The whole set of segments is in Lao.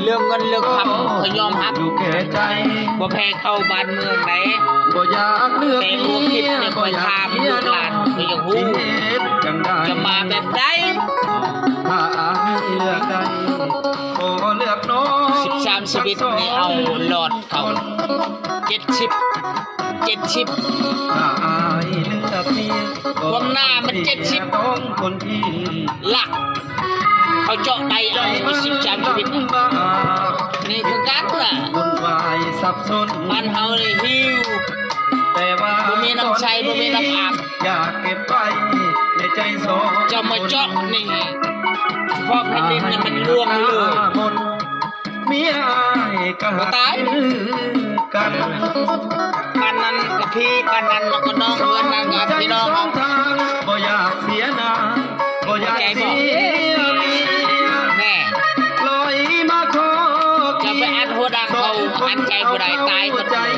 ເລື່ອງເງິນເລື່ອງຄຳ ຂ້ອຍຍອມຮັບ ບໍ່ແພ້ເຂົ້າບ້ານເມືອງໃດ ແຕ່ຫົວຄິດນີ້ ຂ້ອຍຖາມລູກຫຼານ ຂ້ອຍຢາກຮູ້ ຈະມາແບບໃດ? ສິບສາມຊີວິດນີ້ ເອົາລອດເຂົ້າ ເຈັດສິບ ເຈັດສິບ ຄວາມໜາມັນເຈັດສິບຫຼັກ ເຂົາເຈາະໄດ້ເອົາສິບສາມຊີວິດ ນີ້ຄືກັນລະ ບ້ານເຮົານີ້ຫິວ ບໍ່ມີນ້ຳໃຊ້ ບໍ່ມີນ້ຳອາບ ເຈົ້າມາເຈາະນີ້ ສະເພາະແຜ່ນດິນນີ້ມັນລວງເລີຍ ບໍ່ຕາຍ ປານນັ້ນກະພີ່ ປານນັ້ນກະນ້ອງ ເຮືອນນັ້ນກະພີ່ນ້ອງ ບໍ່ຢາກເສຍໜ້າ ບໍ່ຢາກເສຍເມຍ ແນ່ ຈະໄປອັດຫົວດັງເຂົາ ອັດໃຈບໍ່ໄດ້ ຕາຍໝົດເລີຍ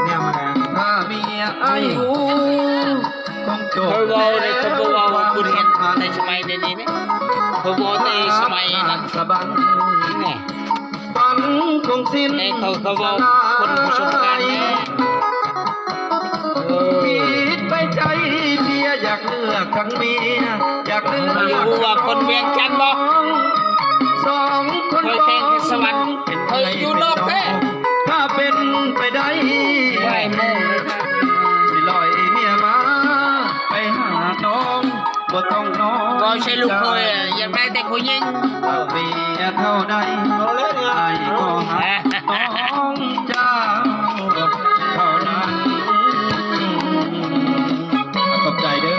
ແນວມາແລ້ວ ຖ້າເມຍອາຍຮູ້ ຂ້ອຍເວົ້າເດ້ ຂ້ອຍບໍ່ເວົ້າວ່າຜູ້ເຮັດໃນສະໄໝດຽວນີ້ເດ້ ຂ້ອຍເວົ້າແຕ່ສະໄໝນັ້ນ ແນ່ ແຕ່ເຂົາ ເຂົາເວົ້າຄົນປະສົບການແດ່ ເອີ ຜິດໄປໃຈເພຍ ຢາກເລືອກທັງເມຍ ຢາກເລືອກທັງ ຮູ້ວ່າຄົນວຽງຈັນບໍ່ ສອງຄົນ ຂ້ອຍແຂວງເທດສະຫວັນ ຂ້ອຍຢູ່ນອກແທ້ ຖ້າເປັນໄປໄດ້ ບໍ່ໃຫ້ໂມ້ ຊິລອຍເມຍມາ ໄປຫານ້ອງ ບໍ່ຕ້ອງນ້ອຍ ເວົ້າໃສ່ລູກເຂີຍ ຢາກໄດ້ແຕ່ຜູ້ຍິງ ເມຍເທົ່າໃດ ອ້າຍກໍຮັກນ້ອງເຈົ້າເທົ່ານັ້ນ ຂອບໃຈເດີ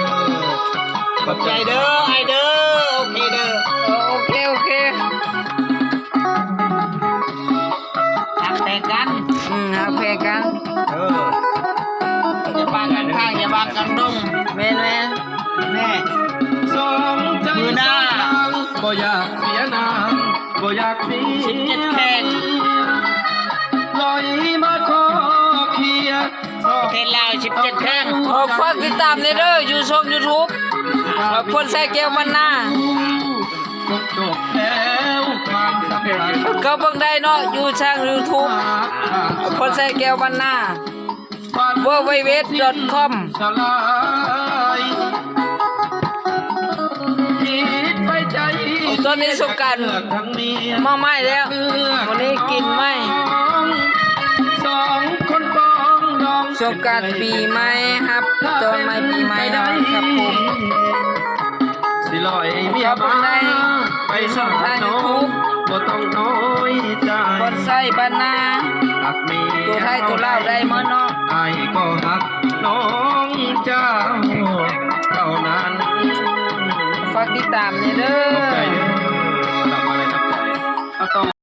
ຂອບໃຈເດີ ອ້າຍເດີ ໂອເຄເດີ ເອີ ໂອເຄ ໂອເຄ ຮັກແພງກັນ ອືມ ຮັກແພງກັນ ເອີ ຢ່າປາກກາງທາງ ຢ່າວາງກາງດົງ ແມ່ນໆ ແນ່ ມື້ໜ້າ ບໍ່ຢາກເສຍໜ້າ ບໍ່ຢາກເສຍ ສິບເຈັດແຂວງ ລອຍມາຂໍເຄຍ ປະເທດລາວ ສິບເຈັດແຂວງ ເອີ ຝາກຕິດຕາມແດ່ເດີ ຢູ່ຊ່ອງຢູທູບ ເອີ ພົນໄຊ ແກ້ວບັນນາ ເຂົ້າເບິ່ງໄດ້ເນາະ ຢູ່ຊ່ອງຢູທູບ ພົນໄຊ ແກ້ວບັນນາ ເວີເວີເວັບ ດອດຄອມ ຕອນນີ້ສົງການມາໃໝ່ແລ້ວ ມື້ນີ້ກິນໃໝ່ ສົງການປີໃໝ່ ຮັບຕອນໃໝ່ປີໃໝ່ເນາະ ຄັບຜົມ ເຂົ້າເບິ່ງໄດ້ ໄປຊ່ອງທາງຢູທູບ ບໍ່ຕ້ອງນ້ອຍໃຈ ບ່ອນໄຊບ້ານນາ ຕົວໄທຕົວລາວໄດ້ໝົດເນາະ ອ້າຍກໍຮັກນ້ອງເຈົ້າເທົ່ານັ້ນ ຝາກຕິດຕາມແດ່ເດີ ຂອບໃຈເດີ ຮັບມາແລ້ວນຳໃຈ ເອົາຕໍ່